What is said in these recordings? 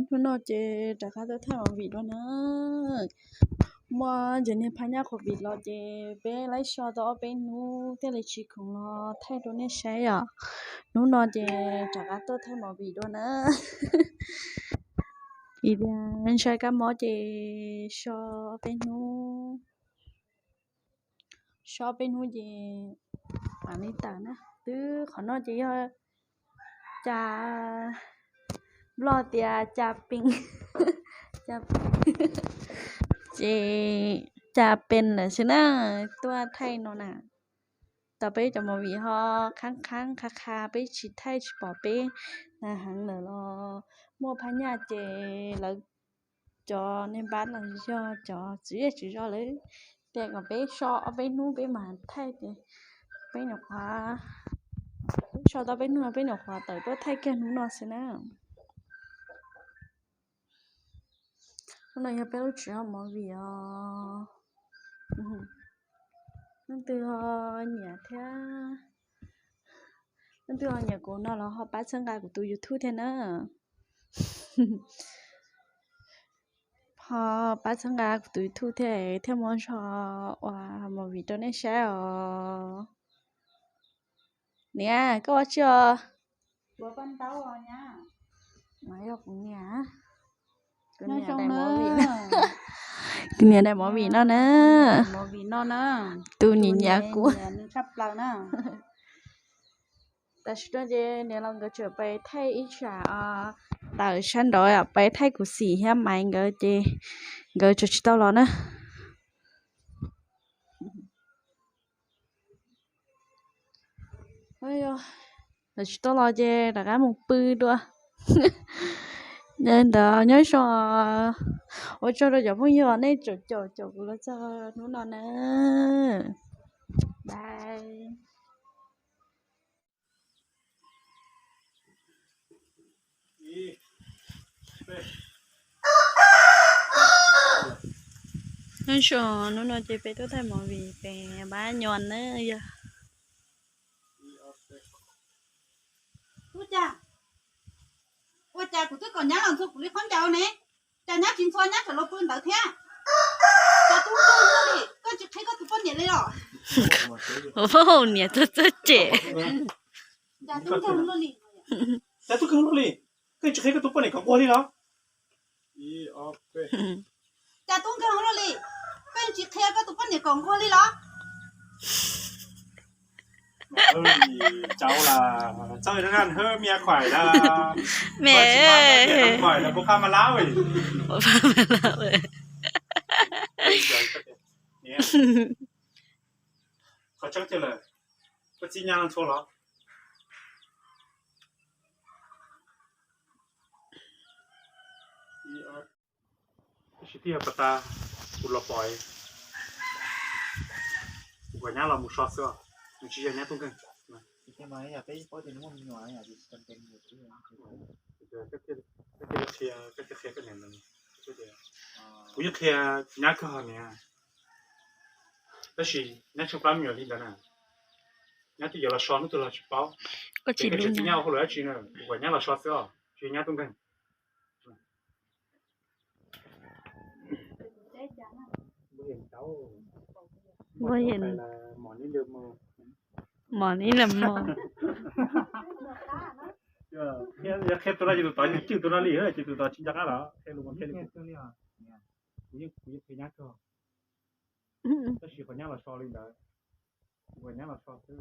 Hnub no ces rov qab tuaj thaij movie dua na. Muaj ntsis niag phab nyaj covid los ces peb laib so tau ob peb hnub thiaj li tsis khoom los thaij rau nej saib os. Hnub no ces rov qab tuaj thaij movie dua na. Ib tias ntshai kab mob ces so ob peb hnub, so ob peb hnub ces mam li tawm na. Twb qhov no ces yog cas Nplog tias cas pes, ces cas pes lawm xwb na. Tuaj thaij no na, tau peb cov movie ho qhab qhab qha qha peb tsis thaij tsis pom peb na heev lawm los muaj phab nyaj ces lawv cov niag npab los yog cov txiv zej txiv zos lawv tias kom peb so ob peb hnub peb mam thaij ces peb nyuam qhuav, peb so tau peb hnub no peb nyuam qhuav tawm tuaj thaij kiag hnub no xwb na. Hnub no yog peb lub tswv ho movie os. Leej twg ho nyiam thiab, leej twg ho nyiam kuv no los ho pab txhawb nqa kuv tus YouTube thiab na. Ho pab txhawb nqa kuv tus YouTube thiab thiaj muaj zog ua movie rau nej saib os. Niam, koj ua tsi os? Mas yog kuv niam, kuv niam daim movie no na. Tus nyiam nyiam kuv. Tam sim no ces niam los nkawd tseem pais thaij ib tsam tawm sab nraud, pais thaij kuv xim thiab Maiv nkawd ces nkawd tseem tsis tau los na. Lawv tsis tau los ces rov qab mus pw dua. Ntawd nyob zoo, ua tsaug rau cov phooj ywg nej tseem caum caum kuv los txog hnub no na. Bye. Nyob zoo, hnub no ces peb tuaj thaij movie pem Npab Nyuas na yog. Ua cas, ua cas kuv twb kom nyab los ntxhua kuv li khaub ncaws ne, cas nyab tsis ntxhua nyab tseem los pw ntawd thiab? Cas tub nkeeg luaj li, koj tsis qhia koj tus poj niam li los? Niam txawj txawj cem. Cas tub nkeeg luaj li, cas tub nkeeg luaj li, koj tsis qhia koj tus poj niam kom nquag li los? Cas tub nkeeg luaj li, koj tsis qhia koj tus poj niam kom nquag li los? Cháu là cháu rất là hơi mệt mỏi đó. Mệt. Mệt mỏi là bố pha mà láo rồi. Bố pha mà láo rồi. Nè. Koj tseeb tiag lawm, koj txib nyab los ntxhua los? Tab sis twb yog pas tas kuv los pom, kuv kom nyab los mus so xwb, nws tsis yog nyab tub nkeeg. Kuv yeej qhia nyab kawg niam, tab sis nyab tsheej plab me nyuam li ntawd na, nyab twb yuav los so hnub twg los tsis paub. Koj tsis tsim nyab ua hauj lwm dab tsi na, kuv kom nyab los so xwb os, tsis yog nyab tub nkeeg. Mos li lawm mos. Yog qhia tus no ces tus tod cwj tus no li, ces tus tod tsis nco qab los qhia lus qhia li. Kuv yeej, kuv yeej qhia nyab kawg, tab sis qhov nyab los so li ntawd, kuv kom nyab los so xwb.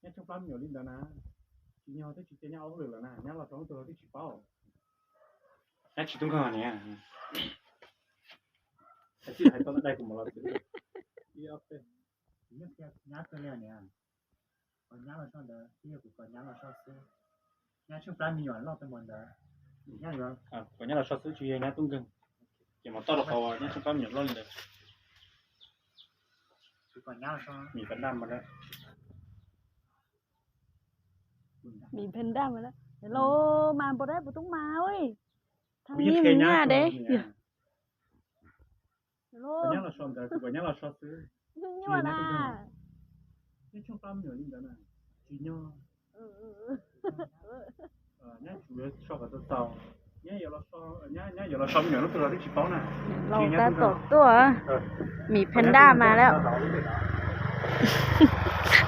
Nyab tsheej plab me nyuam li ntawd na, tsis yog twb tsis cia nyab ua hauj lwm lawm na, nyab los so hnub twg los twb tsis paub. Nyab tsis tub nkeeg niam. Hais txij hais tau dai kuv mus los txwv. Ib ob peb. Kuv yeej qhia nyab kawg li niam. Kom nyab los so ntawd twb yog kuv kom nyab los so xwb. Nyab tsheej plab me nyuam loj tau npaum ntawd, nyab yuav, kom nyab los so xwb tsis yog nyab tub nkeeg. Ces mus toj rau qhov uas nyab tsheej plab me nyuam loj li ntawd. Kuv kom nyab los so. Mì Phần Lan mà đó. Mì Phần Lan mà đó. Hello, mà bữa đấy bữa túng mà ơi. Thằng Kuv yeej Nhi qhia mình nyab nha kawg đấy. Niam. Hello. Kom nyab los so ntawd, kuv kom nyab los so xwb. Nyuaj na. Nyab tsheej plab me nyuam li ntawd na, tsis nyog. Nyab tsuas so kom tau txaus. Los tab tom tuaj, Mim Panda mas lawm.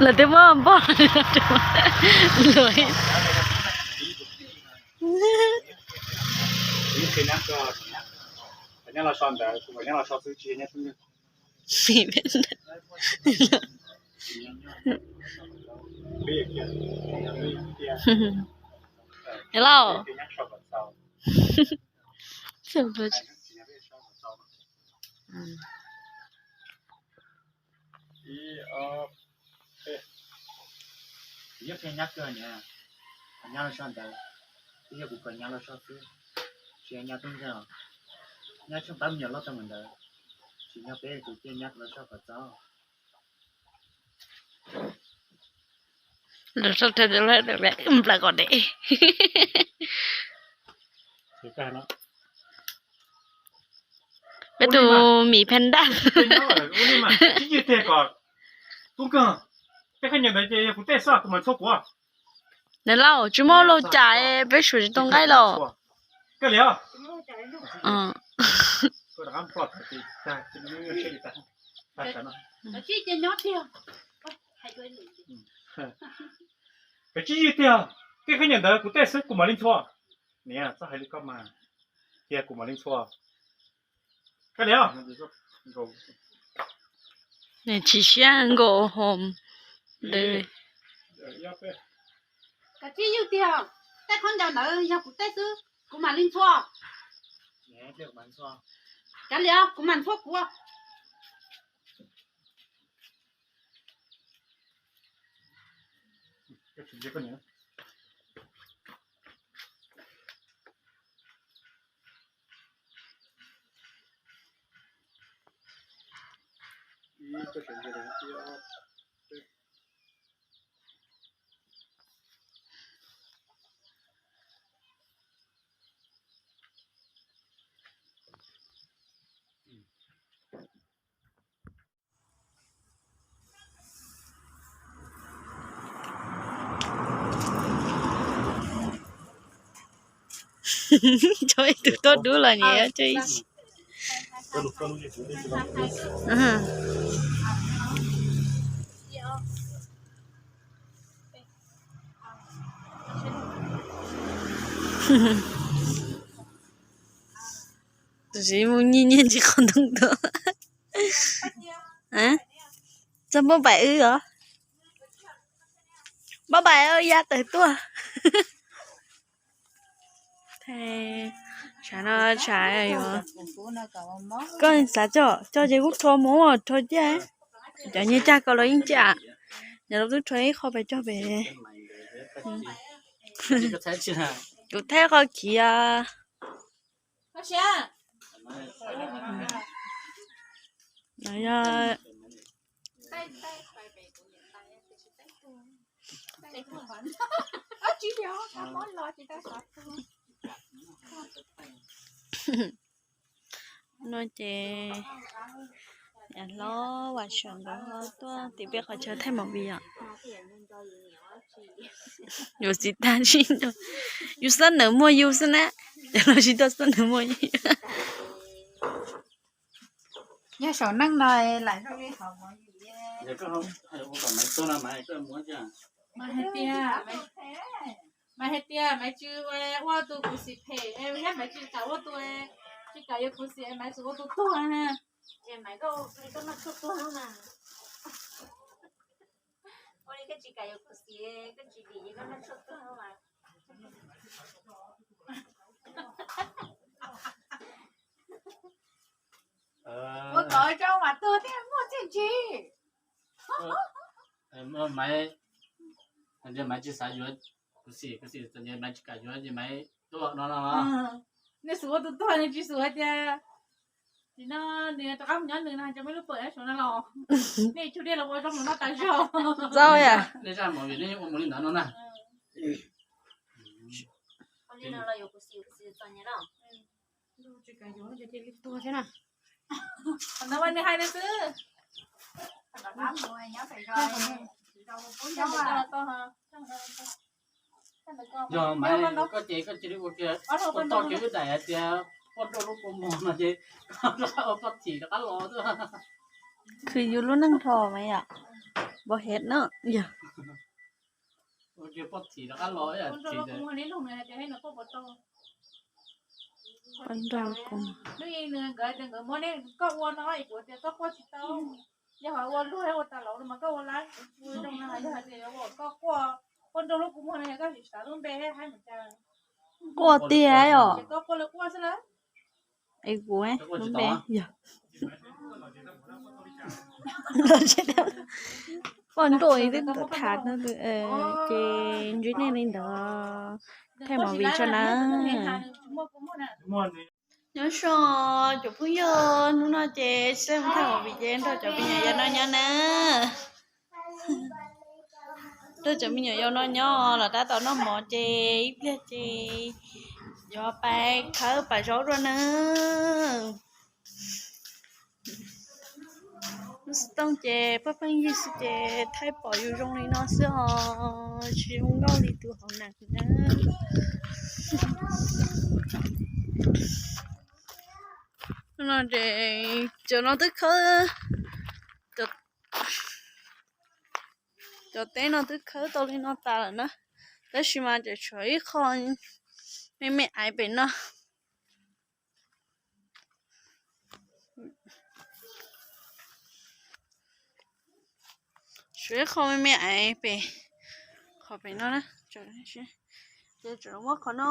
Lawv twb muab npog luag. Hello. Nyab los so ntawd, twb yog kuv kom nyab los so xwb, tsis yog nyab tub nkeeg, nyab tsheej pab me nyuam loj tau mus ntawd, tsis yog peb tus ciaj nyab los so kom txog. Los so rau nplawm kom dev. Peb tus Mim Panda. Tsis yog tiag, koj, tub nkeeg, tej khaub ncaws ntawd ces yog kuv tej xwb, kuv mam txhua kuv. Nws lauj, tsis muaj lub cai, peb suav tsis tau nqaij los. Kav tsij ywg tiag, tej khaub ncaws ntawd kuv tej xwb, kuv mam li ntxhua. Niam, txhob hais li koj mas, cia kuv mam li ntxhua. Tsis siab nkaus hos. Kav tsij ywg tiag, tej khaub ncaws ntawd yog kuv tej xwb, kuv mam li ntxhua. Kav liam, kuv mam ntxhua kuv. Coj ib tug tuaj dub los niam coj ib. Tus tsis mus nyiaj nyiaj ntsis qhov ntoo tuaj. Txog npauj npaim wb os. Npauj npaim ya tawm tuaj. Tshav no tshav yuav, koj xav coj coj ces kuj rho mus rho ciaj. Cov nyiaj caj koj los yeej caj. Yog lawv twb rho ib qho pes cog pem. Kuv thaij qhov khiv os. No yog no ces hlob Vam Xyooj nkawd tuaj tim peb qhov chaw thaij movie os. Yuav txiv tag sib nrog, yus xab nws muaj yus xwb na, ces los sib tuaj xab nws muaj yus. Yog saum neej no lam zoo li hauv movie. Mas hais tias, mas hais tias Maiv Tswb ua tus khuv xim phem, thiab Maiv Tswb kam ua tus, tsis kam yuav khuv xim, Maiv Tswb ua tus tuag na. Ces Maiv, koj ua li koj noj tshuaj tuag na. Ua li koj tsis kam yuav khuv xim, koj tsis dim, koj noj tshuaj tuag mas. Ua kom zoo mas tuag thiaj muaj txiaj ntsig. Maiv, Maiv tsis xav yuav khuv xim, khuv xim txom nyem Maiv tsis kam yuav ces Maiv tuag no no. Nej xub ua tus tuag, nej tsis xub hais tias, nim no nws rov qab mus nyob nws no, cov me lub pawm dab Suav no los, nej tsug dej los ua zoo mus noj tas zog. Txaus yam. Nej zaj movie nej ua mus li ntawd no na. Ua li no los yuav khuv xim, khuv xim txom nyem na. Tsis kam yuav ces cia li tuag thiab na. Qhov ntawd mas nws hais nws xwb. Nyob pem zos, pub nyob. Yog mas koj ces koj cia li ua kiag, koj toj kiag wb daim hais tias poj nrauj lub kua muag no ces koj ua poj thim rov qab los xwb. Khwv yus lub neej dhau mas yom. Npau hev no yog. Ua kiag poj thim rov qab los. Poj nrauj lub kua muag. Koj ua no kuv tias koj quaj tsis tau. Yog ho ua luag ua tas laus no mas koj ua lawm. Zoo no yog hais tias koj quaj, poj nrauj lub kua muag no yog koj tsis xav lub npe haib mus cas. Quaj tiag os. Koj quaj li quaj xwb na. Es kuv lub npe yog poj nrauj twb tham no ces ntsib nej li ntawd, thaij movie tso na. Nyob zoo cov phooj ywg, hnub no ces tsis tau mus thaij movie ces nrog cov me nyuam yaus no nyob na. Nrog cov me nyuam yaus no nyob los tab tom noj mov ces ib pliag ces yuav pais khawb pas zaub dua na. Lub xov tooj ces pheej pheej yig xwb ces thaij pom yus zoo li no xwb os, tsis zoo nkauj li tus hauv na. No ces cov no twb khawb, cov teb no twb khawb tau li no tas lawm na, tab sis mas ces tshuav ib qho me me aiv pem no. Tshuav ib qho me me aiv pem, qhov pem no na. Ces tseem muab qhov no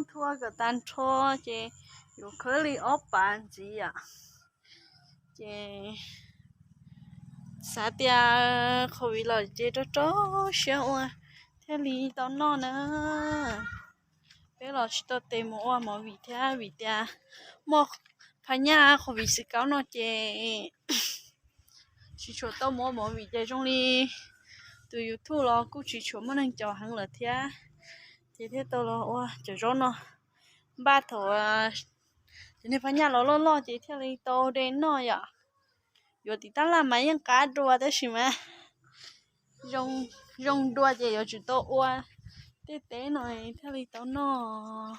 nthua kom tag nrho ces yuav khawb li ob pas ntxiv yom. Ces xav tias covid los ces rau rau siab ua thiaj li tau noj na. Peb los tsis tau tes mus ua movie thiab vim tias muaj phab nyaj covid xib kaub no ces tsis tshua tau mus ua movie ces zoo li tus YouTube los kuj tsis tshua muaj neeg caum heev lawm thiab. Ces thiaj tau los ua cov zaub no npaj thaum cov niag phab nyaj los loj loj ces thiaj li tau de noj yom. Yuav tim tab laj mas yeej qab dua tab sis mas zoo dua ces yuav tsum tau ua tej teb no thiaj li tau noj.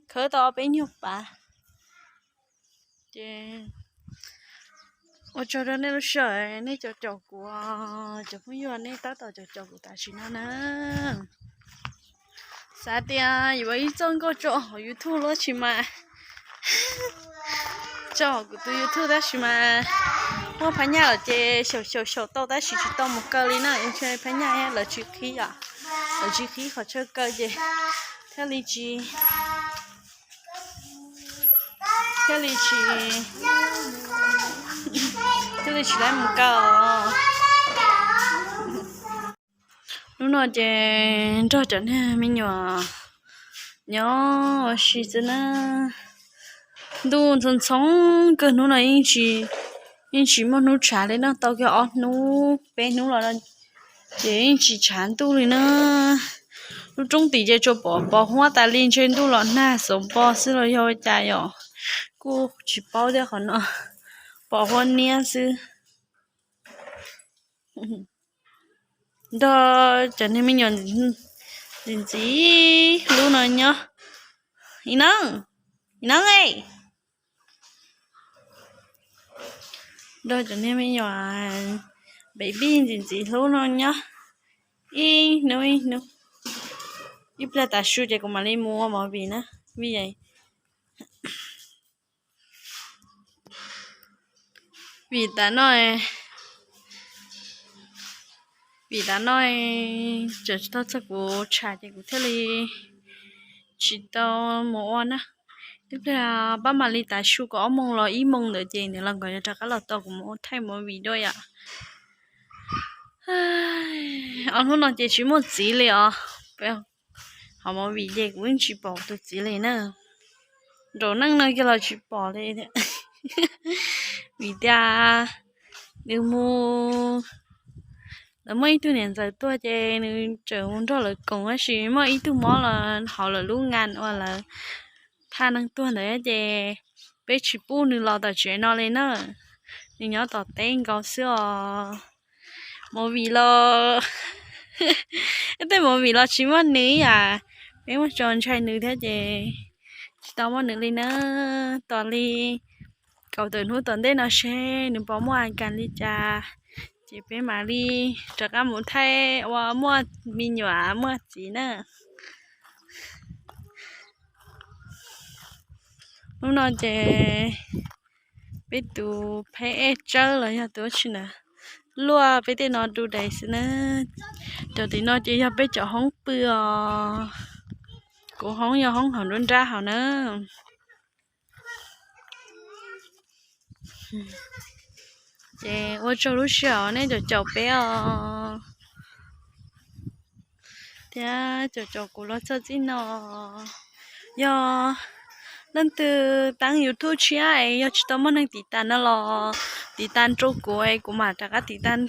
Khawb tau ob peb nyuag pas. Ces ua tsaug rau nej lub sij hawm nej caum caum kuv, cov phooj ywg nej tab tom caum caum kuv tam sim no na. Xav tias yuav ib txoj nkauj tso hauv YouTube lawm sis mas, tso hauv kuv tus YouTube tab sis mas muaj phab nyaj lawm ces xyaum xyaum xyaum tau tab sis tsis tau mus kaw li na. Phab nyaj lawv tsis qhib yom, lawv tsis qhib qhov chaw kaw ces thiaj li tsis, thiaj li tsis, thiaj li tsis laib mus kaw. Hnub no ces nrog cov niag me nyuam nyob ua si xwb na. Ntuj ntxhoo ntxhoo kawg, hnub no yeej tsis muaj hnub tshav li no, tau kiag ob hnub peb hnub los ces yeej tsis tshav ntuj li na. Lub roob tid ces tsuas pom pos huab tas li, ntshe ntuj los nag xov npo xwb los yog ua cas yom, kuj tsis paub thiab qhov no, pom huab niab xwb. Nrog cov niag me nyuam ntxim ntxim hlub no nyob. Ib Neeb, Ib Neeb, nrog cov niag me nyuam baby ntxim ntxim hlub no nyob ib hnub ib hnub. Ib pliag tav su ces kuv mam li mus ua movie na, vim vim tav no, vim tav no tseem tsis tau txog kuv tshav ces kuv thiaj li tsis tau mus ua na. Ib pliag pab mam li tav su kom ob moos los ib moos ntawd ces nws los nkaus yuav rov qab los tau kuv mus ua thaij movie dua yom. Ob hnub no ces tsis muaj txiv li os. Hauv movie ces kuv yeej tsis pom tus txiv li na. Nraum neej no kiag los tsis pom li. Vim tias nws mus, lawv muaj ib tug niam ntxawm tuag ces nws tseem mus nrog lawv koom, tab sis muaj ib tug mob los hauv lawv lub ngan uas lawv thaj neeg tuag ntawd ces peb tsis pub nws los tom tsev no li na. Nws nyob tom teb nkaus xwb os. Movie los Tej movie los tsis muaj nws yam, peb muab tso ntshai nws thiab ces tsis tau muaj nws li na. Tos li kaum tawm hnub tom ntej no seb nws puas muaj a kas li cas, ces peb mam li rov qab mus thaij ua muaj me nyuam muaj txiv na. Hnub no ces peb tus pheb ej tsawb los yog tus tsi na, luaj peb tej no du daim xwb na. Cov tim no ces yog peb cov hoob pw os. Kuv hoob yog hoob hauv nruab nrab hauv na. Ces ua tsaug lub sij hawm nej caum caum peb os, thiab caum caum kuv los txog txij no. Yog leej twg tab YouTube tshiab es yog tsis tau muaj neeg tiv tas no los tiv tas rau kuv es kuv mam rov qab tiv tas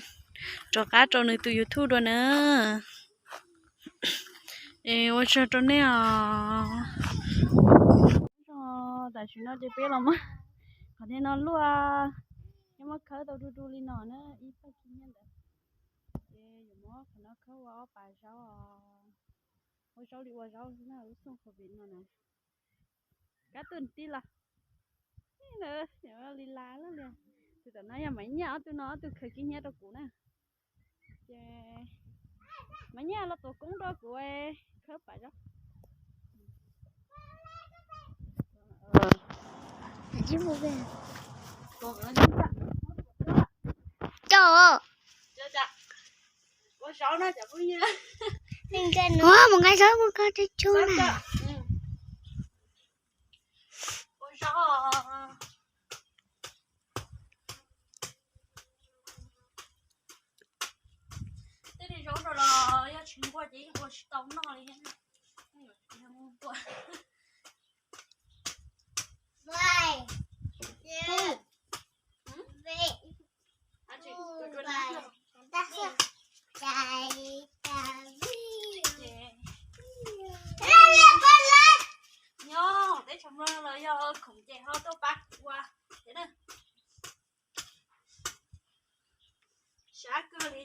rov qab rau nws tus YouTube dua na. Es ua tsaug rau nej os. Tam sim no ces peb los muab qhov niag no luaj, peb muab khawb tau du du li no na, ib tag kis nyiaj ntawd. Ces yuav muab qhov no khawb ua ob pas zaub, ua zaub li ua zaub xwb na, lub xyoo covid no na. Kab tus tij los li las li. Tus tom no yog Maiv Nyiaj, ob tug no ob tug khaws kiag nyiaj rau kuv na. Ces Maiv Nyiaj los tua koob rau kuv khawb pas zaub. Cov, ua zaub na cov phooj ywg. Mus nqa zaub mus koj teb tshub na. Ua zaub. Tej zaub no los yog tsis nquag ces ua tsis tau noj li. Nyob teb chaws Nplog los yog khoom ces ho tuaj pab kuv ua thiab na. Sab kawg li.